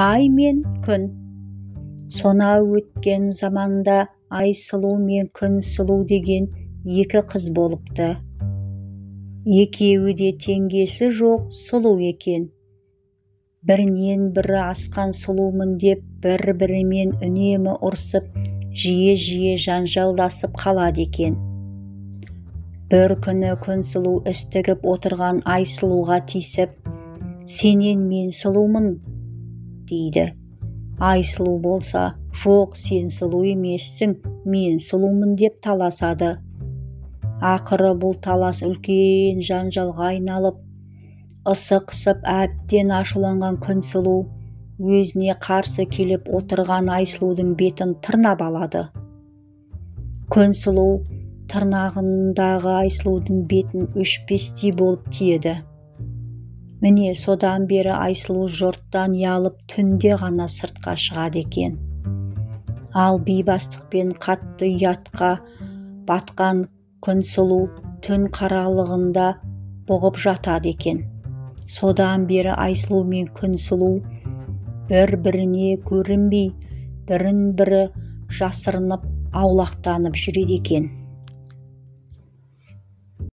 Ай мен Күн. Сонау өткен заманда Айсұлу мен Күнсұлу деген екі қыз болыпты. Екеуі де теңгесі жоқ сұлу екен. Бірінен бірі асқан сұлумын деп бір-бірімен үнемі ұрсып, жиі-жиі жанжалдасып қалады екен. Бір күні Күнсұлу іс тігіп отырған Айсұлуға тиісіп, «Сенен мен сұлумын», дейді. Айсұлу болса, «Жоқ, сен сұлу емессің, мен сұлумын» деп таласады. Ақыры бұл талас үлкен жанжалға айналып, ысы қысып әбден ашуланған Күнсұлу өзіне қарсы келіп отырған Айсұлудың бетін тырнап алады. Күнсұлу тырнағындағы Айсұлудың бетін өшпестей болып тиеді. Міне, содан бері Айсұлу жұрттан ұялып түнде ғана сыртқа шығады екен. Ал бейбастықпен қатты ұятқа батқан Күнсұлу түн қаралығында бұғып жатады екен. Содан бері Айсұлу мен Күнсұлу бір-біріне көрінбей, бірін-бірі жасырынып аулақтанып жүреді екен.